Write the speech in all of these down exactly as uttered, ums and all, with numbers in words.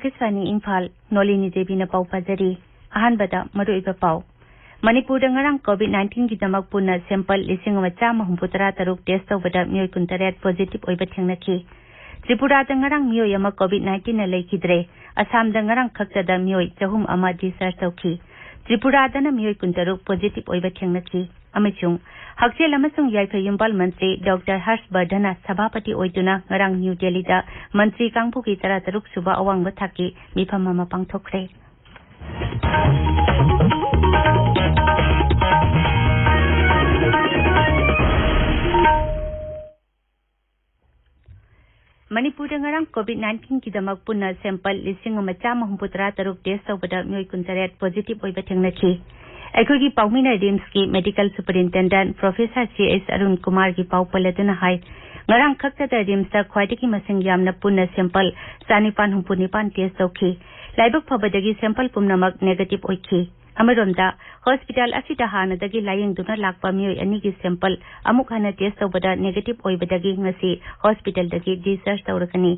ꯑꯥꯀꯥꯁꯕꯥꯅꯤ ꯏꯝꯐꯥꯜ, ꯅꯣꯂꯤꯅꯤ ꯗꯦꯕꯤꯅ ꯄꯥꯎ ꯄꯥꯖꯔꯤ꯫ ꯑꯍꯥꯟꯕꯗ ꯃꯔꯨꯑꯣꯏꯕ ꯄꯥꯎ꯫ ꯃꯅꯤꯄꯨꯔꯗ ꯉꯔꯥꯡ COVID nineteen ꯒꯤꯗꯃꯛ ꯄꯨꯟꯅ sample ꯂꯤꯁꯤꯡ ꯑꯃ ꯆꯥꯝꯃ ꯍꯨꯝꯐꯨꯇꯔꯥ ꯇꯔꯨꯛ test ꯇꯧꯕꯗ ꯃꯤꯑꯣꯏ ꯀꯨꯟꯇꯔꯦꯠ positive ꯑꯣꯏꯕ ꯊꯦꯡꯅꯈꯤ꯫ ꯇ꯭ꯔꯤꯄꯨꯔꯥꯗ ꯉꯔꯥꯡ ꯃꯤꯑꯣꯏ ꯑꯃ COVID nineteen ꯅ ꯂꯩꯈꯤꯗ꯭ꯔꯦ꯫ ꯑꯁꯥꯝꯗ ꯉꯔꯥꯡ ꯈꯛꯇꯗ ꯃꯤꯑꯣꯏ ꯆꯍꯨꯝ ꯑꯃ discharge ꯇꯧꯈꯤ꯫ ꯇ꯭ꯔꯤꯄꯨꯔꯥꯗꯅ ꯃꯤꯑꯣꯏ ꯀꯨꯟꯇꯔꯨꯛ positive ꯑꯣꯏꯕ ꯊꯦꯡꯅꯈꯤ꯫ ꯑꯃꯁꯨꯡ ꯍꯛꯁꯦꯜ ꯑꯃꯁꯨꯡ ꯌꯥꯏꯐ ꯌꯨꯝꯕꯥꯜ ꯃꯟꯇ꯭ꯔꯤ ꯗꯣꯛꯇꯔ ꯍꯔꯁ ꯕꯔꯙꯟꯅ ꯁꯚꯥꯄꯇꯤ ꯑꯣꯏꯗꯨꯅ ꯉꯔꯥꯡ ꯅ꯭ꯌꯨ ꯗꯦꯜꯂꯤꯗ ꯃꯟꯇ꯭ꯔꯤ ꯀꯥꯡꯕꯨꯒꯤ ꯇꯔꯥꯇꯔꯨꯛ ꯁꯨꯕ ꯑꯋꯥꯡꯕ ꯊꯥꯛꯀꯤ ꯃꯤꯐꯝ ꯑꯃ ꯄꯥꯡꯊꯣꯛꯈ꯭ꯔꯦ꯫ ꯃꯅꯤꯄꯨꯔꯗ ꯉꯔꯥꯡ COVID nineteen ꯒꯤꯗꯃꯛ ꯄꯨꯟꯅ sample ꯂꯤꯁꯤꯡ ꯑꯃ ꯆꯥꯝꯃ ꯍꯨꯝꯐꯨꯇꯔꯥ ꯇꯔꯨꯛ test ꯇꯧꯕꯗ ꯃꯤꯑꯣꯏ ꯀꯨꯟꯇꯔꯦꯠ positive ꯑꯣꯏꯕ ꯊꯦꯡꯅꯈꯤ꯫ ꯑꯩꯈꯣꯏꯒꯤ ꯄꯥꯎꯃꯤꯅ RIMS ꯀꯤ medical superintendent professor C S Arun ꯀꯨꯃꯥꯔꯒꯤ ꯄꯥꯎ ꯄꯜꯂꯗꯨꯅ ꯍꯥꯏ, ꯉꯔꯥꯡ ꯈꯛꯇꯗ RIMS ꯇ ꯈ꯭ꯋꯥꯏꯗꯒꯤ ꯃꯁꯤꯡ ꯌꯥꯝꯅ ꯄꯨꯟꯅ sample ꯆꯅꯤꯄꯥꯟ ꯍꯨꯝꯐꯨ ꯅꯤꯄꯥꯟ test ꯇꯧꯈꯤ꯫ ꯂꯥꯏꯕꯛ ꯐꯕꯗꯒꯤ sample ꯄꯨꯝꯅꯃꯛ negative ꯑꯣꯏꯈꯤ꯫ ꯑꯃꯔꯣꯝꯗ, hospital ꯑꯁꯤꯗ ꯍꯥꯟꯅꯗꯒꯤ ꯂꯥꯌꯦꯡꯗꯨꯅ ꯂꯥꯛꯄ ꯃꯤꯑꯣꯏ ꯑꯅꯤꯒꯤ sample ꯑꯃꯨꯛ ꯍꯟꯅ test ꯇꯧꯕꯗ negative ꯑꯣꯏꯕꯗꯒꯤ ꯉꯁꯤ hospital ꯗꯒꯤ discharge ꯇꯧꯔꯒꯅꯤ꯫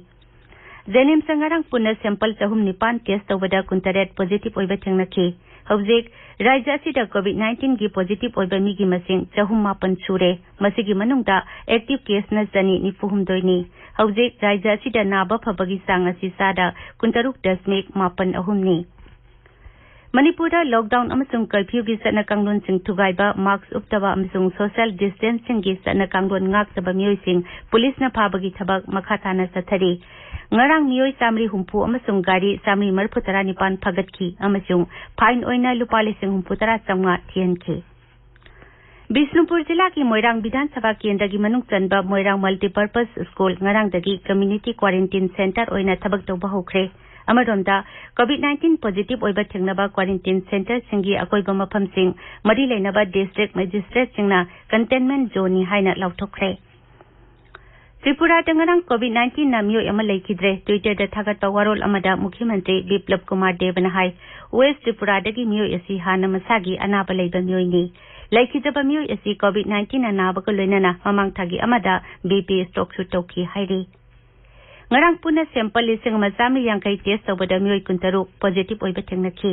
JNIMS ꯇ ꯉꯔꯥꯡ ꯄꯨꯟꯅ sample ꯆꯍꯨꯝ ꯅꯤꯄꯥꯟ test ꯇꯧꯕꯗ ꯀꯨꯟꯇꯔꯦꯠ positive ꯑꯣꯏꯕ ꯊꯦꯡꯅꯈꯤ꯫ ꯍꯧꯖꯤꯛ ꯔꯥꯖ꯭ꯌ ꯑꯁꯤꯗ COVID nineteen ꯒꯤ positive ꯑꯣꯏꯕ ꯃꯤꯒꯤ ꯃꯁꯤꯡ ꯆꯍꯨꯝ ꯃꯥꯄꯟ ꯁꯨꯔꯦ꯫ ꯃꯁꯤꯒꯤ ꯃꯅꯨꯡꯗ active case ꯅ ꯆꯅꯤ ꯅꯤꯐꯨ ꯍꯨꯝꯗꯣꯏꯅꯤ꯫ ꯍꯧꯖꯤꯛ ꯔꯥꯖ꯭ꯌ ꯑꯁꯤꯗ ꯅꯥꯕ ꯐꯕꯒꯤ ꯆꯥꯡ ꯑꯁꯤ ꯆꯥꯗ ꯀꯨꯟꯇꯔꯨꯛ ꯗꯁꯃꯤꯛ ꯃꯥꯄꯟ ꯑꯍꯨꯝꯅꯤ꯫ ꯃꯅꯤꯄꯨꯔꯗ lockdown ꯑꯃꯁꯨꯡ curfew ꯒꯤ ꯆꯠꯅ ꯀꯥꯡꯂꯣꯟꯁꯤꯡ ꯊꯨꯒꯥꯏꯕ, mask ꯎꯞꯇꯕ ꯑꯃꯁꯨꯡ social distancing ꯒꯤ ꯆꯠꯅ ꯀꯥꯡꯂꯣꯟ ꯉꯥꯛꯇꯕ ꯃꯤꯑꯣꯏꯁꯤꯡ ꯄꯨꯂꯤꯁꯅ ꯐꯥꯕꯒꯤ ꯊꯕꯛ ꯃꯈꯥ ꯇꯥꯅ ꯆꯠꯊꯔꯤ꯫ ꯉꯔꯥꯡ ꯃꯤꯑꯣꯏ ꯆꯥꯃꯔꯤ ꯍꯨꯝꯐꯨ ꯑꯃꯁꯨꯡ ꯒꯥꯔꯤ ꯆꯥꯃꯔꯤ ꯃꯔꯤꯐꯨ ꯇꯔꯥꯅꯤꯄꯥꯟ ꯐꯥꯒꯠꯈꯤ ꯑꯃꯁꯨꯡ fine ꯑꯣꯏꯅ ꯂꯨꯄꯥ ꯂꯤꯁꯤꯡ ꯍꯨꯝꯐꯨ ꯇꯔꯥ ꯆꯥꯝꯃꯉꯥ ꯊꯤꯍꯟꯈꯤ꯫ ꯕꯤꯁꯅꯨꯄꯨꯔ ꯖꯤꯂꯥꯒꯤ ꯃꯣꯏꯔꯥꯡ ꯕꯤꯙꯥꯟ ꯁꯚꯥ ꯀꯦꯟꯗ꯭ꯔꯒꯤ ꯃꯅꯨꯡ ꯆꯟꯕ ꯃꯣꯏꯔꯥꯡ multipurpose school ꯉꯔꯥꯡꯗꯒꯤ community quarantine center ꯑꯣꯏꯅ ꯊꯕꯛ ꯇꯧꯕ ꯍꯧꯈ꯭ꯔꯦ꯫ ꯑꯃꯔꯣꯝꯗ, COVID nineteen positive ꯑꯣꯏꯕ ꯊꯦꯡꯅꯕ quarantine centreꯁꯤꯡꯒꯤ ꯑꯀꯣꯏꯕ ꯃꯐꯝꯁꯤꯡ ꯃꯔꯤ ꯂꯩꯅꯕ district magistrateꯁꯤꯡꯅ containment zoneꯅꯤ ꯍꯥꯏꯅ ꯂꯥꯎꯊꯣꯛꯈ꯭ꯔꯦ꯫ ꯇ꯭ꯔꯤꯄꯨꯔꯥꯗ ꯉꯔꯥꯡ COVID nineteenꯅ ꯃꯤꯑꯣꯏ ꯑꯃ ꯂꯩꯈꯤꯗ꯭ꯔꯦ꯫ Twitterꯗ ꯊꯥꯒꯠꯄ ꯋꯥꯔꯣꯜ ꯑꯃꯗ ꯃꯨꯈ꯭ꯌ ꯃꯟꯇ꯭ꯔꯤ ꯕꯤꯄ꯭ꯂꯕ ꯀꯨꯃꯥꯔ ꯗꯦꯕꯅ ꯍꯥꯏ, West ꯇ꯭ꯔꯤꯄꯨꯔꯥꯗꯒꯤ ꯃꯤꯑꯣꯏ ꯑꯁꯤ ꯍꯥꯟꯅ ꯃꯁꯥꯒꯤ ꯑꯅꯥꯕ ꯂꯩꯕ ꯃꯤꯑꯣꯏꯅꯤ꯫ ꯂꯩꯈꯤꯗꯕ ꯃꯤꯑꯣꯏ ꯑꯁꯤ COVID nineteenꯅ ꯅꯥꯕꯒ ꯂꯣꯏꯅꯅ ꯃꯃꯥꯡ ꯊꯥꯒꯤ ꯑꯃꯗ BP strokeꯁꯨ ꯇꯧꯈꯤ ꯍꯥꯏꯔꯤ꯫ ꯉꯔꯥꯡ ꯄꯨꯟꯅ sample ꯂꯤꯁꯤꯡ ꯑꯃ ꯆꯥꯝꯃꯔꯤ ꯌꯥꯡꯈꯩ test ꯇꯧꯕꯗ ꯃꯤꯑꯣꯏ ꯀꯨꯟꯇꯔꯨꯛ positive ꯑꯣꯏꯕ ꯊꯦꯡꯅꯈꯤ꯫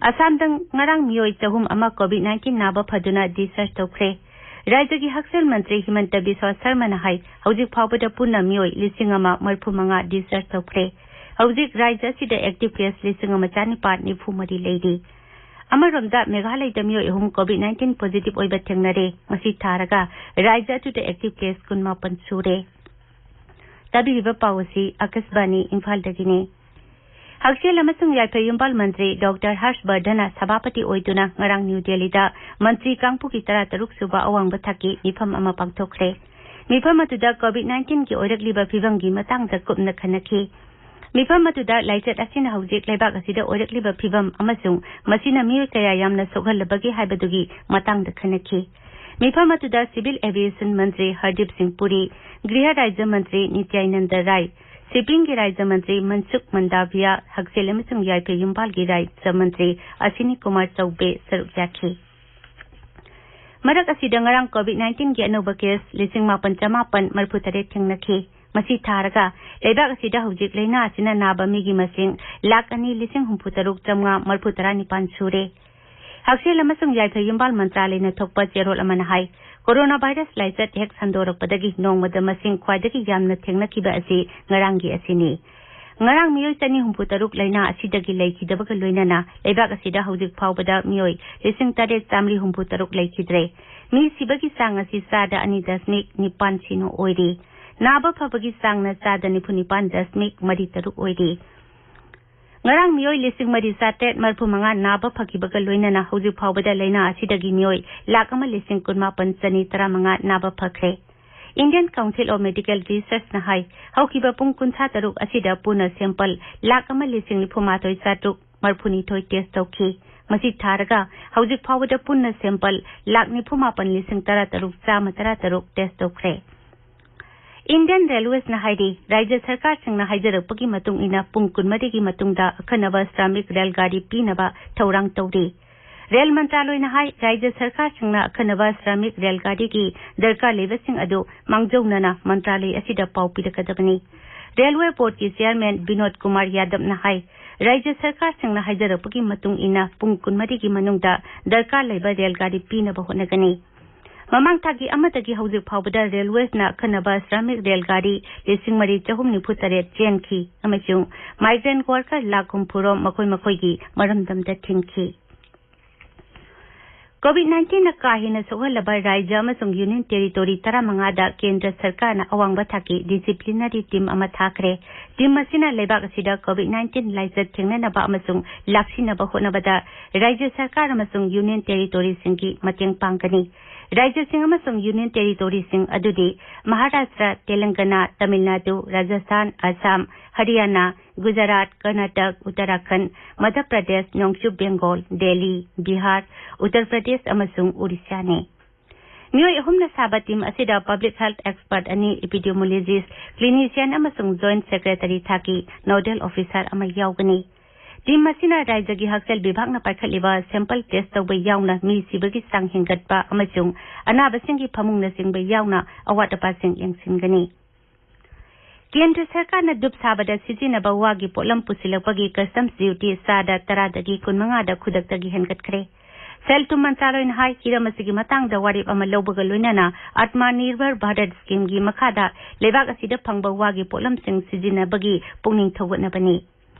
ꯑꯁꯥꯝꯗ ꯉꯔꯥꯡ ꯃꯤꯑꯣꯏ ꯆꯍꯨꯝ ꯑꯃ COVID nineteen ꯅꯥꯕ ꯐꯗꯨꯅ discharge ꯇꯧꯈ꯭ꯔꯦ꯫ ꯔꯥꯖ꯭ꯌꯒꯤ ꯍꯛꯁꯦꯜ ꯃꯟꯇ꯭ꯔꯤ ꯍꯤꯃꯟꯇ ꯕꯤꯁ꯭ꯋꯥ ꯁꯔꯃꯅ ꯍꯥꯏ, ꯍꯧꯖꯤꯛ ꯐꯥꯎꯕꯗ ꯄꯨꯟꯅ ꯃꯤꯑꯣꯏ ꯂꯤꯁꯤꯡ ꯑꯃ ꯃꯔꯤꯐꯨ ꯃꯉꯥ discharge ꯇꯧꯈ꯭ꯔꯦ꯫ ꯍꯧꯖꯤꯛ ꯔꯥꯖ꯭ꯌ ꯑꯁꯤꯗ active case ꯂꯤꯁꯤꯡ ꯑꯃ ꯆꯥꯅꯤꯄꯥꯟ ꯅꯤꯐꯨ ꯃꯔꯤ ꯂꯩꯔꯤ꯫ ꯑꯃꯔꯣꯝꯗ, ꯃꯦꯘꯥꯂꯌꯗ ꯃꯤꯑꯣꯏ ꯑꯍꯨꯝ COVID nineteen positive ꯑꯣꯏꯕ ꯊꯦꯡꯅꯔꯦ꯫ ꯃꯁꯤ ꯊꯥꯔꯒ ꯔꯥꯖ꯭ꯌ ꯑꯗꯨꯗ active case ꯀꯨꯟꯃꯥꯄꯟ ꯁꯨꯔꯦ꯫ ꯇꯥꯕꯤꯔꯤꯕ ꯄꯥꯎ ꯑꯁꯤ ꯑꯥꯀꯥꯁꯕꯥꯅꯤ ꯏꯝꯐꯥꯜꯗꯒꯤꯅꯤ꯫ ꯍꯛꯁꯦꯜ ꯑꯃꯁꯨꯡ ꯌꯥꯏꯐ ꯌꯨꯝꯕꯥꯜ ꯃꯟꯇ꯭ꯔꯤ ꯗꯣꯛꯇꯔ ꯍꯔꯁ ꯕꯔꯙꯟꯅ ꯁꯚꯥꯄꯇꯤ ꯑꯣꯏꯗꯨꯅ ꯉꯔꯥꯡ ꯅ꯭ꯌꯨ ꯗꯦꯜꯂꯤꯗ ꯃꯟꯇ꯭ꯔꯤ ꯀꯥꯡꯕꯨꯒꯤ ꯇꯔꯥꯇꯔꯨꯛ ꯁꯨꯕ ꯑꯋꯥꯡꯕ ꯊꯥꯛꯀꯤ ꯃꯤꯐꯝ ꯑꯃ ꯄꯥꯡꯊꯣꯛꯈ꯭ꯔꯦ꯫ ꯃꯤꯐꯝ ꯑꯗꯨꯗ COVID nineteen ꯒꯤ ꯑꯣꯏꯔꯛꯂꯤꯕ ꯐꯤꯕꯝꯒꯤ ꯃꯇꯥꯡꯗ ꯀꯨꯞꯅ ꯈꯟꯅꯈꯤ꯫ ꯃꯤꯐꯝ ꯑꯗꯨꯗ ꯂꯥꯏꯆꯠ ꯑꯁꯤꯅ ꯍꯧꯖꯤꯛ ꯂꯩꯕꯥꯛ ꯑꯁꯤꯗ ꯑꯣꯏꯔꯛꯂꯤꯕ ꯐꯤꯕꯝ ꯑꯃꯁꯨꯡ ꯃꯁꯤꯅ ꯃꯤꯑꯣꯏ ꯀꯌꯥ ꯌꯥꯝꯅ ꯁꯣꯛꯍꯜꯂꯕꯒꯦ ꯍꯥꯏꯕꯗꯨꯒꯤ ꯃꯇꯥꯡꯗ ꯈꯟꯅꯈꯤ꯫ ꯃꯤꯐꯝ ꯑꯗꯨꯗ civil aviation ꯃꯟꯇ꯭ꯔꯤ ꯍꯔꯗꯤꯞ ꯁꯤꯡ ꯄꯨꯔꯤ, ꯒ꯭ꯔꯤꯍ ꯔꯥꯖ꯭ꯌ ꯃꯟꯇ꯭ꯔꯤ ꯅꯤꯇ꯭ꯌꯥꯅꯟꯗ ꯔꯥꯏ, shipping ꯒꯤ ꯔꯥꯖ꯭ꯌ ꯃꯟꯇ꯭ꯔꯤ ꯃꯟꯁꯨꯈ ꯃꯟꯗꯥꯚꯤꯌꯥ, ꯍꯛꯁꯦꯜ ꯑꯃꯁꯨꯡ ꯌꯥꯏꯐ ꯌꯨꯝꯕꯥꯜꯒꯤ ꯔꯥꯖ꯭ꯌ ꯃꯟꯇ꯭ꯔꯤ ꯑꯁꯤꯅꯤ ꯀꯨꯃꯥꯔ ꯆꯧꯕꯦ ꯁꯔꯨꯛ ꯌꯥꯈꯤ꯫ ꯃꯔꯛ ꯑꯁꯤꯗ ꯉꯔꯥꯡ COVID nineteen ꯒꯤ ꯑꯅꯧꯕ case ꯂꯤꯁꯤꯡ ꯃꯥꯄꯟ ꯆꯃꯥꯄꯟ ꯃꯔꯤꯐꯨ ꯇꯔꯦꯠ ꯊꯦꯡꯅꯈꯤ꯫ ꯃꯁꯤ ꯊꯥꯔꯒ ꯂꯩꯕꯥꯛ ꯑꯁꯤꯗ ꯍꯧꯖꯤꯛ ꯂꯥꯏꯅꯥ ꯑꯁꯤꯅ ꯅꯥꯕ ꯃꯤꯒꯤ ꯃꯁꯤꯡ ꯂꯥꯈ ꯑꯅꯤ ꯂꯤꯁꯤꯡ ꯍꯨꯝꯐꯨ ꯇꯔꯨꯛ ꯆꯥꯝꯃꯉꯥ ꯃꯔꯤꯐꯨ ꯇꯔꯥꯅꯤꯄꯥꯟ ꯁꯨꯔꯦ꯫ ꯍꯛꯁꯦꯜ ꯑꯃꯁꯨꯡ ꯌꯥꯏꯐ ꯌꯨꯝꯕꯥꯜ ꯃꯟꯇ꯭ꯔꯥꯂꯌꯅ ꯊꯣꯛꯄ ꯆꯦꯔꯣꯜ ꯑꯃꯅ ꯍꯥꯏ, corona virus ꯂꯥꯏꯆꯠ ꯍꯦꯛ ꯁꯟꯗꯣꯔꯛꯄꯗꯒꯤ ꯅꯣꯡꯃꯗ ꯃꯁꯤꯡ ꯈ꯭ꯋꯥꯏꯗꯒꯤ ꯌꯥꯝꯅ ꯊꯦꯡꯅꯈꯤꯕ ꯑꯁꯤ ꯉꯔꯥꯡꯒꯤ ꯑꯁꯤꯅꯤ꯫ ꯉꯔꯥꯡ ꯃꯤꯑꯣꯏ ꯆꯅꯤ ꯍꯨꯝꯐꯨ ꯇꯔꯨꯛ ꯂꯥꯏꯅꯥ ꯑꯁꯤꯗꯒꯤ ꯂꯩꯈꯤꯗꯕꯒ ꯂꯣꯏꯅꯅ ꯂꯩꯕꯥꯛ ꯑꯁꯤꯗ ꯍꯧꯖꯤꯛ ꯐꯥꯎꯕꯗ ꯃꯤꯑꯣꯏ ꯂꯤꯁꯤꯡ ꯇꯔꯦꯠ ꯆꯥꯝꯃꯔꯤ ꯍꯨꯝꯐꯨ ꯇꯔꯨꯛ ꯂꯩꯈꯤꯗ꯭ꯔꯦ꯫ ꯃꯤ ꯁꯤꯕꯒꯤ ꯆꯥꯡ ꯑꯁꯤ ꯆꯥꯗ ꯑꯅꯤ ꯗꯁꯃꯤꯛ ꯅꯤꯄꯥꯟ ꯁꯤꯅꯣ ꯑꯣꯏꯔꯤ꯫ ꯅꯥꯕ ꯐꯕꯒꯤ ꯆꯥꯡꯅ ꯆꯥꯗ ꯅꯤꯐꯨ ꯅꯤꯄꯥꯟ ꯗꯁꯃꯤꯛ ꯃꯔꯤ ꯇꯔꯨꯛ ꯑꯣꯏꯔꯤ꯫ ꯉꯔꯥꯡ ꯃꯤꯑꯣꯏ ꯂꯤꯁꯤꯡ ꯃꯔꯤ ꯆꯥꯇꯔꯦꯠ ꯃꯔꯤꯐꯨ ꯃꯉꯥ ꯅꯥꯕ ꯐꯈꯤꯕꯒ ꯂꯣꯏꯅꯅ ꯍꯧꯖꯤꯛ ꯐꯥꯎꯕꯗ ꯂꯥꯏꯅꯥ ꯑꯁꯤꯗꯒꯤ ꯃꯤꯑꯣꯏ ꯂꯥꯈ ꯑꯃ ꯂꯤꯁꯤꯡ ꯀꯨꯟꯃꯥꯄꯟ ꯆꯅꯤ ꯇꯔꯥꯃꯉꯥ ꯅꯥꯕ ꯐꯈ꯭ꯔꯦ꯫ Indian Council of Medical Research ꯅ ꯍꯥꯏ, ꯍꯧꯈꯤꯕ ꯄꯨꯡ ꯀꯨꯟꯊ꯭ꯔꯥ ꯇꯔꯨꯛ ꯑꯁꯤꯗ ꯄꯨꯟꯅ sample ꯂꯥꯈ ꯑꯃ ꯂꯤꯁꯤꯡ ꯅꯤꯐꯨ ꯃꯥꯊꯣꯏ ꯆꯥꯇ꯭ꯔꯨꯛ ꯃꯔꯤꯐꯨꯅꯤꯊꯣꯏ test ꯇꯧꯈꯤ꯫ ꯃꯁꯤ ꯊꯥꯔꯒ ꯍꯧꯖꯤꯛ ꯐꯥꯎꯕꯗ ꯄꯨꯟꯅ sample ꯂꯥꯈ ꯅꯤꯐꯨ ꯃꯥꯄꯟ ꯂꯤꯁꯤꯡ ꯇꯔꯥ ꯇꯔꯨꯛ ꯆꯥꯝꯃ ꯇꯔꯥ ꯇꯔꯨꯛ test ꯇꯧꯈ꯭ꯔꯦ꯫ Indian Railways ꯅ ꯍꯥꯏꯔꯤ, ꯔꯥꯖ꯭ꯌ ꯁꯔꯀꯥꯔꯁꯤꯡꯅ ꯍꯥꯏꯖꯔꯛꯄꯒꯤ ꯃꯇꯨꯡ ꯏꯟꯅ ꯄꯨꯡ ꯀꯨꯟꯃꯔꯤꯒꯤ ꯃꯇꯨꯡꯗ ꯑꯈꯟꯅꯕ ꯁ꯭ꯔꯥꯃꯤꯛ ꯔꯦꯜ ꯒꯥꯔꯤ ꯄꯤꯅꯕ ꯊꯧꯔꯥꯡ ꯇꯧꯔꯤ꯫ ꯔꯦꯜ ꯃꯟꯇ꯭ꯔꯥꯂꯣꯏꯅ ꯍꯥꯏ, ꯔꯥꯖ꯭ꯌ ꯁꯔꯀꯥꯔꯁꯤꯡꯅ ꯑꯈꯟꯅꯕ ꯁ꯭ꯔꯥꯃꯤꯛ ꯔꯦꯜ ꯒꯥꯔꯤꯒꯤ ꯗꯔꯀꯥꯔ ꯂꯩꯕꯁꯤꯡ ꯑꯗꯨ ꯃꯥꯡꯖꯧꯅꯅ ꯃꯟꯇ꯭ꯔꯥꯂꯣꯏ ꯑꯁꯤꯗ ꯄꯥꯎ ꯄꯤꯔꯛꯀꯗꯕꯅꯤ꯫ ꯔꯦꯜꯋꯦ ꯕꯣꯔꯗꯀꯤ ꯆꯤꯌꯔꯃꯦꯟ ꯕꯤꯅꯣꯗ ꯀꯨꯃꯥꯔ ꯌꯥꯗꯕꯅ ꯍꯥꯏ, ꯔꯥꯖ꯭ꯌ ꯁꯔꯀꯥꯔꯁꯤꯡꯅ ꯍꯥꯏꯖꯔꯛꯄꯒꯤ ꯃꯇꯨꯡ ꯏꯟꯅ ꯄꯨꯡ ꯀꯨꯟꯃꯔꯤꯒꯤ ꯃꯅꯨꯡꯗ ꯗꯔꯀꯥꯔ ꯂꯩꯕ ꯔꯦꯜ ꯒꯥꯔꯤ ꯄꯤꯅꯕ ꯍꯣꯠꯅꯒꯅꯤ꯫ ꯃꯃꯥꯡ ꯊꯥꯒꯤ ꯑꯃꯗꯒꯤ ꯍꯧꯖꯤꯛ ꯐꯥꯎꯕꯗ ꯔꯦꯜꯋꯦꯁꯅ ꯑꯈꯟꯅꯕ ꯁ꯭ꯔꯃꯤꯛ ꯔꯦꯜ ꯒꯥꯔꯤ ꯂꯤꯁꯤꯡ ꯃꯔꯤ ꯆꯍꯨꯝ ꯅꯤꯐꯨ ꯇꯔꯦꯠ ꯆꯦꯟꯈꯤ ꯑꯃꯁꯨꯡ migrant worker ꯂꯥꯈ ꯍꯨꯝꯐꯨ ꯔꯣꯝ ꯃꯈꯣꯏ ꯃꯈꯣꯏꯒꯤ ꯃꯔꯝꯗꯝꯗ ꯊꯤꯟꯈꯤ꯫ COVID nineteen ꯅ ꯀꯥ ꯍꯦꯟꯅ ꯁꯣꯛꯍꯜꯂꯕ ꯔꯥꯖ꯭ꯌ ꯑꯃꯁꯨꯡ ꯌꯨꯅꯤꯌꯟ ꯇꯦꯔꯤꯇꯣꯔꯤ ꯇꯔꯥꯃꯉꯥꯗ ꯀꯦꯟꯗ꯭ꯔ ꯁꯔꯀꯥꯔꯅ ꯑꯋꯥꯡꯕ ꯊꯥꯛꯀꯤ ꯗꯤꯁꯤꯄ꯭ꯂꯤꯅꯔꯤ ꯇꯤꯝ ꯑꯃ ꯊꯥꯈ꯭ꯔꯦ꯫ ꯇꯤꯝ ꯑꯁꯤꯅ ꯂꯩꯕꯥꯛ ꯑꯁꯤꯗ COVID nineteen ꯂꯥꯏꯆꯠ ꯊꯦꯡꯅꯅꯕ ꯑꯃꯁꯨꯡ ꯂꯥꯛꯁꯤꯟꯅꯕ ꯍꯣꯠꯅꯕꯗ ꯔꯥꯖ꯭ꯌ ꯁꯔꯀꯥꯔ ꯑꯃꯁꯨꯡ ꯌꯨꯅꯤꯌꯟ ꯇꯦꯔꯤꯇꯣꯔꯤꯁꯤꯡꯒꯤ ꯃꯇꯦꯡ ꯄꯥꯡꯒꯅꯤ꯫ ꯔꯥꯖ꯭ꯌꯁꯤꯡ ꯑꯃꯁꯨꯡ ꯌꯨꯅꯤꯌꯟ ꯇꯦꯔꯤꯇꯣꯔꯤꯁꯤꯡ ꯑꯗꯨꯗꯤ ꯃꯍꯥꯔꯥꯁꯇ꯭ꯔ, ꯇꯦꯂꯪꯒꯅꯥ, ꯇꯥꯃꯤꯜ ꯅꯥꯗꯨ, ꯔꯥꯖꯁꯊꯥꯟ, ꯑꯁꯥꯝ, ꯍꯔꯤꯌꯥꯅꯥ, ꯒꯨꯖꯔꯥꯠ, ꯀꯔꯅꯥꯇꯛ, ꯎꯠꯇꯔꯥꯈꯟꯗ, ꯃꯙ꯭ꯌ ꯄ꯭ꯔꯗꯦꯁ, ꯅꯣꯡꯆꯨꯞ ꯕꯦꯡꯒꯣꯜ, ꯗꯦꯜꯂꯤ, ꯕꯤꯍꯥꯔ, ꯎꯠꯇꯔ ꯄ꯭ꯔꯗꯦꯁ ꯑꯃꯁꯨꯡ ꯎꯔꯤꯁ꯭ꯌꯥꯅꯤ꯫ ꯃꯤꯑꯣꯏ ꯑꯍꯨꯝꯅ ꯁꯥꯕ ꯇꯤꯝ ꯑꯁꯤꯗ ꯄꯕ꯭ꯂꯤꯛ ꯍꯦꯜꯊ ꯑꯦꯛꯁꯄꯔꯠ ꯑꯅꯤ, ꯏꯄꯤꯗꯤꯑꯣꯃꯣꯂꯣꯖꯤꯁ꯭ꯠ, ꯀ꯭ꯂꯤꯅꯤꯁꯤꯌꯟ ꯑꯃꯁꯨꯡ ꯖꯣꯏꯟꯠ ꯁꯦꯀ꯭ꯔꯦꯇꯔꯤ ꯊꯥꯛꯀꯤ ꯅꯣꯗꯦꯜ ꯑꯣꯐꯤꯁꯥꯔ ꯑꯃ ꯌꯥꯎꯒꯅꯤ꯫ ꯇꯤꯝ ꯑꯁꯤꯅ ꯔꯥꯖ꯭ꯌꯒꯤ ꯍꯛꯁꯦꯜ ꯕꯤꯚꯥꯒꯅ ꯄꯥꯏꯈꯠꯂꯤꯕ ꯁꯦꯝꯄꯜ ꯇꯦꯁ꯭ꯠ ꯇꯧꯕ ꯌꯥꯎꯅ ꯃꯤ ꯁꯤꯕꯒꯤ ꯆꯥꯡ ꯍꯦꯟꯒꯠꯄ ꯑꯃꯁꯨꯡ ꯑꯅꯥꯕꯁꯤꯡꯒꯤ ꯐꯃꯨꯡꯅꯆꯤꯡꯕ ꯌꯥꯎꯅ ꯑꯋꯥꯠ ꯑꯄꯥꯁꯤꯡ ꯌꯦꯡꯁꯤꯟꯒꯅꯤ꯫ ꯀꯦꯟꯗ꯭ꯔ ꯁꯔꯀꯥꯔꯅ ꯗꯨꯞ ꯁꯥꯕꯗ ꯁꯤꯖꯤꯟꯅꯕ ꯋꯥꯒꯤ ꯄꯣꯠꯂꯝ ꯄꯨꯁꯤꯜꯂꯛꯄꯒꯤ ꯀꯁꯇꯝꯁ ꯗ꯭ꯌꯨꯇꯤ ꯆꯥꯗ ꯇꯔꯥꯗꯒꯤ ꯀꯨꯟꯃꯉꯥꯗ ꯈꯨꯗꯛꯇꯒꯤ ꯍꯦꯟꯒꯠꯈ꯭ꯔꯦ꯫ ꯁꯦꯜ ꯊꯨꯝ ꯃꯟꯇ꯭ꯔꯥꯂꯣꯏꯅ ꯍꯥꯏ, ꯍꯤꯔꯝ ꯑꯁꯤꯒꯤ ꯃꯇꯥꯡꯗ ꯋꯥꯔꯦꯞ ꯑꯃ ꯂꯧꯕꯒ ꯂꯣꯏꯅꯅ ꯑꯠꯃꯥ ꯅꯤꯔꯚꯔ ꯚꯥꯔꯠ ꯁ꯭ꯀꯤꯝꯒꯤ ꯃꯈꯥꯗ ꯂꯩꯕꯥꯛ ꯑꯁꯤꯗ ꯐꯪꯕ ꯋꯥꯒꯤ ꯄꯣꯠꯂꯝꯁꯤꯡ ꯁꯤꯖꯤꯟꯅꯕꯒꯤ ꯄꯨꯛꯅꯤꯡ ꯊꯧꯒꯠꯅꯕꯅꯤ꯫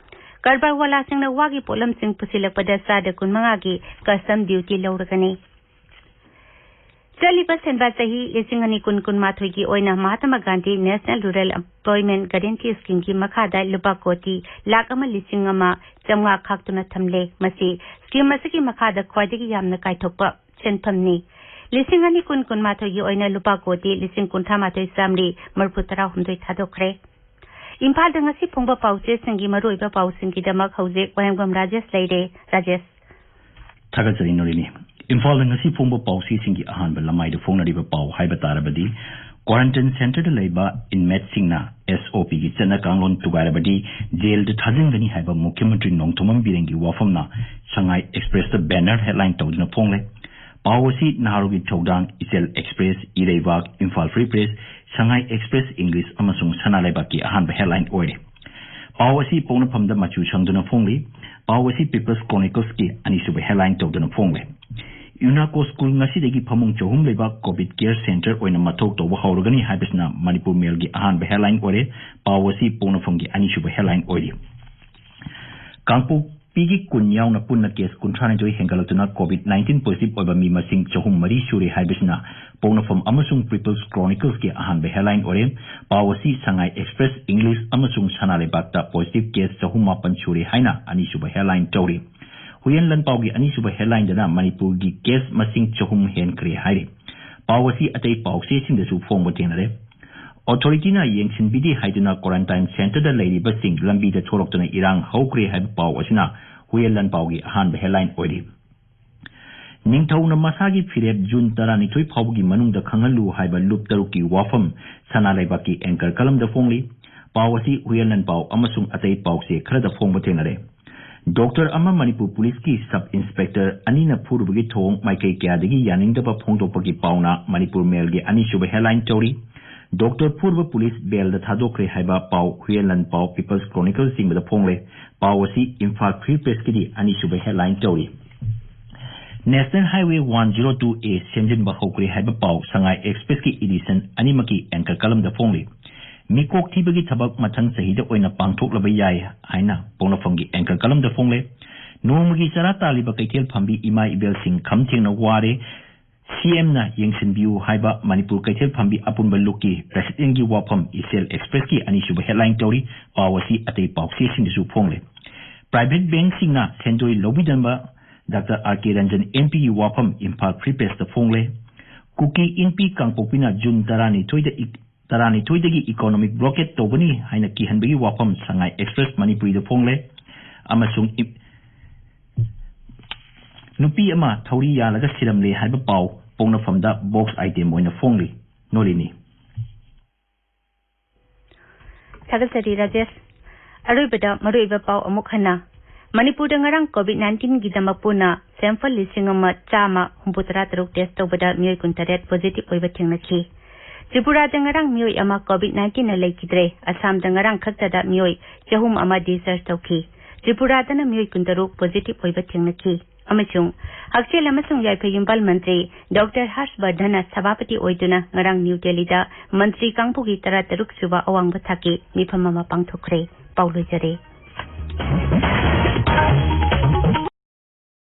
ꯀꯔꯕꯥꯔ ꯋꯥꯂꯥꯁꯤꯡꯅ ꯋꯥꯒꯤ ꯄꯣꯠꯂꯝꯁꯤꯡ ꯄꯨꯁꯤꯜꯂꯛꯄꯗ ꯆꯥꯗ ꯀꯨꯟꯃꯉꯥꯒꯤ ꯀꯁꯇꯝ ꯗ꯭ꯌꯨꯇꯤ ꯂꯧꯔꯒꯅꯤ꯫ ꯆꯠꯂꯤꯕ ꯁꯦꯟꯕꯥ ꯆꯍꯤ ꯂꯤꯁꯤꯡ ꯑꯅꯤ ꯀꯨꯟ ꯀꯨꯟꯃꯥꯊꯣꯏꯒꯤ ꯑꯣꯏꯅ Mahatma Gandhi national rural ꯑꯦꯝꯄ꯭ꯂꯣꯏꯃꯦꯟꯠ guarantee ꯁ꯭ꯀꯤꯝꯒꯤ ꯃꯈꯥꯗ ꯂꯨꯄꯥ ꯀꯣꯇꯤ ꯂꯥꯈ ꯑꯃ ꯂꯤꯁꯤꯡ ꯑꯃ ꯆꯥꯝꯃꯉꯥ ꯈꯥꯛꯇꯨꯅ ꯊꯝꯂꯦ꯫ ꯃꯁꯤ ꯁ꯭ꯀꯤꯝ ꯑꯁꯤꯒꯤ ꯃꯈꯥꯗ ꯈ꯭ꯋꯥꯏꯗꯒꯤ ꯌꯥꯝꯅ ꯀꯥꯏꯊꯣꯛꯄ ꯁꯦꯟꯐꯝꯅꯤ꯫ ꯂꯤꯁꯤꯡ ꯑꯅꯤ ꯀꯨꯟ ꯀꯨꯟꯃꯥꯊꯣꯏꯒꯤ ꯑꯣꯏꯅ ꯂꯨꯄꯥ ꯀꯣꯇꯤ ꯂꯤꯁꯤꯡ ꯀꯨꯟꯊ꯭ꯔꯥ ꯃꯥꯊꯣꯏ ꯆꯥꯝꯃꯔꯤ ꯃꯔꯤꯐꯨ ꯇꯔꯥ ꯍꯨꯝꯗꯣꯏ ꯊꯥꯗꯣꯛꯈ꯭ꯔꯦ꯫ ꯏꯝꯐꯥꯜꯗ ꯉꯁꯤ ꯐꯣꯡꯕ ꯄꯥꯎꯆꯦꯁꯤꯡꯒꯤ ꯃꯔꯨꯑꯣꯏꯕ ꯄꯥꯎꯁꯤꯡꯒꯤꯗꯃꯛ ꯍꯧꯖꯤꯛ ꯋꯥꯍꯦꯡꯕꯝ ꯔꯥꯖꯦꯁ ꯂꯩꯔꯦ꯫ ꯔꯥꯖꯦꯁ꯫ ꯊꯥꯒꯠꯆꯔꯤ ꯅꯣꯔꯤꯅꯤ꯫ ꯏꯝꯐꯥꯜꯗ ꯉꯁꯤ ꯐꯣꯡꯕ ꯄꯥꯎꯆꯦꯁꯤꯡꯒꯤ ꯑꯍꯥꯟꯕ ꯂꯃꯥꯏꯗ ꯐꯣꯡꯅꯔꯤꯕ ꯄꯥꯎ ꯍꯥꯏꯕ ꯇꯥꯔꯕꯗꯤ, ꯀ꯭ꯋꯥꯔꯟꯇꯥꯏꯟ ꯁꯦꯟꯇꯔꯗ ꯂꯩꯕ ꯏꯟꯃꯦꯠꯁꯤꯡꯅ ꯑꯦꯁ ꯑꯣ ꯄꯤꯒꯤ ꯆꯠꯅ ꯀꯥꯡꯂꯣꯟ ꯊꯨꯒꯥꯏꯔꯕꯗꯤ ꯖꯦꯜꯗ ꯊꯥꯖꯤꯟꯒꯅꯤ ꯍꯥꯏꯕ ꯃꯨꯈ꯭ꯌ ꯃꯟꯇ꯭ꯔꯤ ꯅꯣꯡꯊꯣꯝꯕꯝ ꯕꯤꯔꯦꯟꯒꯤ ꯋꯥꯐꯝꯅ ꯁꯉꯥꯏ ꯑꯦꯛꯁꯄ꯭ꯔꯦꯁꯇ ꯕꯦꯅꯔ ꯍꯦꯗꯂꯥꯏꯟ ꯇꯧꯗꯨꯅ ꯐꯣꯡꯂꯦ꯫ ꯄꯥꯎ ꯑꯁꯤ ꯅꯍꯥꯔꯣꯜꯒꯤ ꯊꯧꯗꯥꯡ, ꯏꯆꯦꯜ ꯑꯦꯛꯁꯄ꯭ꯔꯦꯁ, ꯏꯔꯩꯕꯥꯛ, ꯏꯝꯐꯥꯜ ꯐ꯭ꯔꯤ ꯄ꯭ꯔꯦꯁ, ꯁꯉꯥꯏ ꯑꯦꯛꯁꯄ꯭ꯔꯦꯁ ꯏꯪꯂꯤꯁ ꯑꯃꯁꯨꯡ ꯁꯅꯥ ꯂꯩꯕꯥꯛꯀꯤ ꯑꯍꯥꯟꯕ ꯍꯦꯗꯂꯥꯏꯟ ꯑꯣꯏꯔꯦ꯫ ꯄꯥꯎ ꯑꯁꯤ ꯄꯣꯛꯅꯐꯝꯗ ꯃꯆꯨ ꯁꯪꯗꯨꯅ ꯐꯣꯡꯂꯤ꯫ ꯄꯥꯎ ꯑꯁꯤ ꯄꯤꯄꯜꯁ ꯀ꯭ꯔꯣꯅꯤꯀꯜꯁꯀꯤ ꯑꯅꯤꯁꯨꯕ ꯍꯦꯗꯂꯥꯏꯟ ꯇꯧꯗꯨꯅ ꯐꯣꯡꯂꯦ꯫ ꯌꯨꯅꯥꯀꯣ ꯁ꯭ꯀꯨꯜ ꯉꯁꯤꯗꯒꯤ ꯐꯃꯨꯡ ꯆꯍꯨꯝ ꯂꯩꯕ ꯀꯣꯚꯤꯗ ꯀꯦꯌꯔ ꯁꯦꯟꯇꯔ ꯑꯣꯏꯅ ꯃꯊꯧ ꯇꯧꯕ ꯍꯧꯔꯒꯅꯤ ꯍꯥꯏꯕꯁꯤꯅ ꯃꯅꯤꯄꯨꯔ ꯃꯦꯜꯒꯤ ꯑꯍꯥꯟꯕ ꯍꯦꯗꯂꯥꯏꯟ ꯑꯣꯏꯔꯦ꯫ ꯄꯥꯎ ꯑꯁꯤ ꯄꯣꯛꯅꯐꯝꯒꯤ ꯑꯅꯤꯁꯨꯕ ꯍꯦꯗꯂꯥꯏꯟ ꯑꯣꯏꯔꯤ꯫ ꯀꯥꯡꯄꯣꯛꯄꯤꯒꯤ ꯀꯨꯟ ꯌꯥꯎꯅ ꯄꯨꯟꯅ ꯀꯦꯁ ꯀꯨꯟꯊ꯭ꯔꯥꯅꯤꯊꯣꯏ ꯍꯦꯟꯒꯠꯂꯛꯇꯨꯅ ꯀꯣꯚꯤꯗ ꯅꯥꯏꯟꯇꯤꯟ ꯄꯣꯖꯤꯇꯤꯚ ꯑꯣꯏꯕ ꯃꯤ ꯃꯁꯤꯡ ꯆꯍꯨꯝ ꯃꯔꯤ ꯁꯨꯔꯦ ꯍꯥꯏꯕꯁꯤꯅ ꯄꯣꯛꯅꯐꯝ ꯑꯃꯁꯨꯡ ꯄꯤꯄꯜꯁ ꯀ꯭ꯔꯣꯅꯤꯀꯜꯁꯀꯤ ꯑꯍꯥꯟꯕ ꯍꯦꯗꯂꯥꯏꯟ ꯑꯣꯏꯔꯦ꯫ ꯄꯥꯎ ꯑꯁꯤ ꯁꯉꯥꯏ ꯑꯦꯛꯁꯄ꯭ꯔꯦꯁ ꯏꯪꯂꯤꯁ ꯑꯃꯁꯨꯡ ꯁꯅꯥ ꯂꯩꯕꯥꯛꯇ ꯄꯣꯖꯤꯇꯤꯚ ꯀꯦꯁ ꯆꯍꯨꯝ ꯃꯥꯄꯟ ꯁꯨꯔꯦ ꯍꯥꯏꯅ ꯑꯅꯤꯁꯨꯕ ꯍꯦꯗꯂꯥꯏꯟ ꯇꯧꯔꯤ꯫ ꯍꯨꯏꯌꯦꯟ ꯂꯟꯄꯥꯎꯒꯤ ꯑꯅꯤꯁꯨꯕ ꯍꯦꯗꯂꯥꯏꯟꯗꯅ ꯃꯅꯤꯄꯨꯔꯒꯤ ꯀꯦꯁ ꯃꯁꯤꯡ ꯆꯍꯨꯝ ꯍꯦꯟꯈ꯭ꯔꯦ ꯍꯥꯏꯔꯤ꯫ ꯄꯥꯎ ꯑꯁꯤ ꯑꯇꯩ ꯄꯥꯎꯆꯦꯁꯤꯡꯗꯁꯨ ꯐꯣꯡꯕ ꯊꯦꯡꯅꯔꯦ꯫ ꯑꯣꯊꯣꯔꯤꯇꯤꯅ ꯌꯦꯡꯁꯤꯟꯕꯤꯗꯦ ꯍꯥꯏꯗꯨꯅ ꯀ꯭ꯋꯥꯔꯟꯇꯥꯏꯟ ꯁꯦꯟꯇꯔꯗ ꯂꯩꯔꯤꯕꯁꯤꯡ ꯂꯝꯕꯤꯗ ꯊꯣꯔꯛꯇꯨꯅ ꯏꯔꯥꯡ ꯍꯧꯈ꯭ꯔꯦ ꯍꯥꯏꯕ ꯄꯥꯎ ꯑꯁꯤꯅ ꯍꯨꯏꯌꯦꯟ ꯂꯟꯄꯥꯎꯒꯤ ꯑꯍꯥꯟꯕ ꯍꯦꯗꯂꯥꯏꯟ ꯑꯣꯏꯔꯤ꯫ ꯅꯤꯡꯊꯧꯅ ꯃꯁꯥꯒꯤ ꯐꯤꯔꯦꯞ ꯖꯨꯟ ꯇꯔꯥꯅꯤꯊꯣꯏ ꯐꯥꯎꯕꯒꯤ ꯃꯅꯨꯡꯗ ꯈꯪꯍꯜꯂꯨ ꯍꯥꯏꯕ ꯂꯨꯞ ꯇꯔꯨꯛꯀꯤ ꯋꯥꯐꯝ ꯁꯅꯥ ꯂꯩꯕꯥꯛꯀꯤ ꯑꯦꯡꯀꯔ ꯀꯂꯝꯗ ꯐꯣꯡꯂꯤ꯫ ꯄꯥꯎ ꯑꯁꯤ ꯍꯨꯏꯌꯦꯟ ꯂꯟꯄꯥꯎ ꯑꯃꯁꯨꯡ ꯑꯇꯩ ꯄꯥꯎꯆꯦ ꯈꯔꯗ ꯐꯣꯡꯕ ꯊꯦꯡꯅꯔꯦ꯫ ꯗꯣꯛꯇꯔ ꯑꯃ ꯃꯅꯤꯄꯨꯔ ꯄꯨꯂꯤꯁꯀꯤ ꯁꯕ ꯏꯟꯁꯄꯦꯛꯇꯔ ꯑꯅꯤꯅ ꯐꯨꯔꯨꯕꯒꯤ ꯊꯧꯑꯣꯡ ꯃꯥꯏꯀꯩ ꯀꯌꯥꯗꯒꯤ ꯌꯥꯅꯤꯡꯗꯕ ꯐꯣꯡꯗꯣꯛꯄꯒꯤ ꯄꯥꯎꯅ ꯃꯅꯤꯄꯨꯔ ꯃꯦꯜꯒꯤ ꯑꯅꯤꯁꯨꯕ ꯍꯦꯗꯂꯥꯏꯟ ꯇꯧꯔꯤ꯫ ꯗꯣꯛꯇꯔ ꯐꯨꯔꯕ ꯄꯨꯂꯤꯁ ꯕꯦꯜꯗ ꯊꯥꯗꯣꯛꯈ꯭ꯔꯦ ꯍꯥꯏꯕ ꯄꯥꯎ ꯍꯨꯏꯌꯦꯟ ꯂꯟꯄꯥꯎ, ꯄꯤꯄꯜꯁ ꯀ꯭ꯔꯣꯅꯤꯀꯜꯁꯆꯤꯡꯕꯗ ꯐꯣꯡꯂꯦ꯫ ꯄꯥꯎ ꯑꯁꯤ ꯏꯝꯐꯥꯜ ꯐ꯭ꯔꯤ ꯄ꯭ꯔꯦꯁꯀꯤꯗꯤ ꯑꯅꯤꯁꯨꯕ ꯍꯦꯗꯂꯥꯏꯟ ꯇꯧꯔꯤ꯫ National highway one zero two A ꯁꯦꯝꯖꯤꯟꯕ ꯍꯧꯈ꯭ꯔꯦ ꯍꯥꯏꯕ ꯄꯥꯎ ꯁꯉꯥꯏ ꯑꯦꯛꯁꯄ꯭ꯔꯦꯁꯀꯤ ꯏꯗꯤꯁꯟ ꯑꯅꯤꯃꯛꯀꯤ ꯑꯦꯡꯀꯔ ꯀꯂꯝꯗ ꯐꯣꯡꯂꯤ꯫ ꯃꯤꯀꯣꯛ ꯊꯤꯕꯒꯤ ꯊꯕꯛ ꯃꯊꯪ ꯆꯍꯤꯗ ꯑꯣꯏꯅ ꯄꯥꯡꯊꯣꯛꯂꯕ ꯌꯥꯏ ꯍꯥꯏꯅ ꯄꯣꯛꯅꯐꯝꯒꯤ ꯑꯦꯡꯀꯔ ꯀꯂꯝꯗ ꯐꯣꯡꯂꯦ꯫ ꯅꯣꯡꯃꯒꯤ ꯆꯔꯥ ꯇꯥꯜꯂꯤꯕ ꯀꯩꯊꯦꯜ ꯐꯝꯕꯤ ꯏꯃꯥ ꯏꯕꯦꯜꯁꯤꯡ ꯈꯝ ꯊꯦꯡꯅ ꯋꯥꯔꯦ, ꯁꯤꯑꯦꯝꯅ ꯌꯦꯡꯁꯤꯟꯕꯤꯌꯨ ꯍꯥꯏꯕ ꯃꯅꯤꯄꯨꯔ ꯀꯩꯊꯦꯜ ꯐꯝꯕꯤ ꯑꯄꯨꯟꯕ ꯂꯨꯞꯀꯤ ꯄ꯭ꯔꯦꯁꯤꯗꯦꯟꯒꯤ ꯋꯥꯐꯝ ꯏꯆꯦꯜ ꯑꯦꯛꯁꯄ꯭ꯔꯦꯁꯀꯤ ꯑꯅꯤꯁꯨꯕ ꯍꯦꯗꯂꯥꯏꯟ ꯇꯧꯔꯤ꯫ ꯄꯥꯎ ꯑꯁꯤ ꯑꯇꯩ ꯄꯥꯎꯆꯦꯁꯤꯡꯗꯁꯨ ꯐꯣꯡꯂꯦ꯫ ꯄ꯭ꯔꯥꯏꯚꯦꯠ ꯕꯦꯡꯁꯤꯡꯅ ꯁꯦꯟꯗꯣꯏ ꯂꯧꯕꯤꯗꯅꯕ ꯗꯥꯛꯇꯔ ꯑꯥꯔ ꯀꯦ ꯔꯟꯖꯟ ꯑꯦꯝ ꯄꯤꯒꯤ ꯋꯥꯐꯝ ꯏꯝꯐꯥꯜ ꯐ꯭ꯔꯤ ꯄ꯭ꯔꯦꯁꯇ ꯐꯣꯡꯂꯦ꯫ ꯀꯨꯀꯤ ꯏꯟꯄꯤ ꯀꯥꯡꯄꯣꯛꯄꯤꯅ ꯖꯨꯟ ꯇꯔꯥꯅꯤꯊꯣꯏꯗ ꯏ-, ꯇꯔꯥꯅꯤꯊꯣꯏꯗꯒꯤ ꯏꯀꯣꯅꯣꯃꯤꯛ ꯕ꯭ꯂꯣꯀꯦꯠ ꯇꯧꯒꯅꯤ ꯍꯥꯏꯅ ꯀꯤꯍꯟꯕꯒꯤ ꯋꯥꯐꯝ ꯁꯉꯥꯏ ꯑꯦꯛꯁꯄ꯭ꯔꯦꯁ ꯃꯅꯤꯄꯨꯔꯤꯗ ꯐꯣꯡꯂꯦ꯫ ꯑꯃꯁꯨꯡ ꯏ-, ꯅꯨꯄꯤ ꯑꯃ ꯊꯧꯔꯤ ꯌꯥꯜꯂꯒ ꯁꯤꯔꯝꯂꯦ ꯍꯥꯏꯕ ꯄꯥꯎ ꯄꯣꯛꯅꯐꯝꯗ ꯕꯣꯛꯁ ꯑꯥꯏꯇꯦꯝ ꯑꯣꯏꯅ ꯐꯣꯡꯂꯤ꯫ ꯅꯣꯂꯤꯅꯤ꯫ ꯊꯥꯒꯠꯆꯔꯤ ꯔꯥꯖꯦꯁ꯫ ꯑꯔꯣꯏꯕꯗ ꯃꯔꯨꯑꯣꯏꯕ ꯄꯥꯎ ꯑꯃꯨꯛ ꯍꯟꯅ꯫ ꯃꯅꯤꯄꯨꯔꯗ ꯉꯔꯥꯡ ꯀꯣꯚꯤꯗ ꯅꯥꯏꯟꯇꯤꯟꯒꯤꯗꯃꯛ ꯄꯨꯟꯅ ꯁꯦꯝꯄꯜ ꯂꯤꯁꯤꯡ ꯑꯃ ꯆꯥꯝꯃ ꯍꯨꯝꯐꯨꯇꯔꯥ ꯇꯔꯨꯛ ꯇꯦꯁ ꯇꯧꯕꯗ ꯃꯤꯑꯣꯏ ꯀꯨꯟꯇꯔꯦꯠ ꯄꯣꯖꯤꯇꯤꯚ ꯑꯣꯏꯕ ꯊꯦꯡꯅꯈꯤ꯫ ꯇ꯭ꯔꯤꯄꯨꯔꯥꯗ ꯉꯔꯥꯡ ꯃꯤꯑꯣꯏ ꯑꯃ COVID-19ꯅ ꯂꯩꯈꯤꯗ꯭ꯔꯦ꯫ ꯑꯁꯥꯝꯗ ꯉꯔꯥꯡ ꯈꯛꯇꯗ ꯃꯤꯑꯣꯏ ꯆꯍꯨꯝ ꯑꯃ discharge ꯇꯧꯈꯤ꯫ ꯇ꯭ꯔꯤꯄꯨꯔꯥꯗꯅ ꯃꯤꯑꯣꯏ ꯀꯨꯟꯇꯔꯨꯛ positive ꯑꯣꯏꯕ ꯊꯦꯡꯅꯈꯤ꯫ ꯑꯃꯁꯨꯡ ꯍꯛꯁꯦꯜ ꯑꯃꯁꯨꯡ ꯌꯥꯏꯐ ꯌꯨꯝꯕꯥꯜ ꯃꯟꯇ꯭ꯔꯤ ꯗꯣꯛꯇꯔ ꯍꯔꯁ ꯕꯔꯙꯟꯅ ꯁꯚꯥꯄꯇꯤ ꯑꯣꯏꯗꯨꯅ ꯉꯔꯥꯡ ꯅ꯭ꯌꯨ ꯗꯦꯜꯂꯤꯗ ꯃꯟꯇ꯭ꯔꯤ ꯀꯥꯡꯕꯨꯒꯤ ꯇꯔꯥꯇꯔꯨꯛ ꯁꯨꯕ ꯑꯋꯥꯡꯕ ꯊꯥꯛꯀꯤ ꯃꯤꯐꯝ ꯑꯃ ꯄꯥꯡꯊꯣꯛꯈ꯭ꯔꯦ꯫ ꯄꯥꯎ ꯂꯣꯏꯖꯔꯦ꯫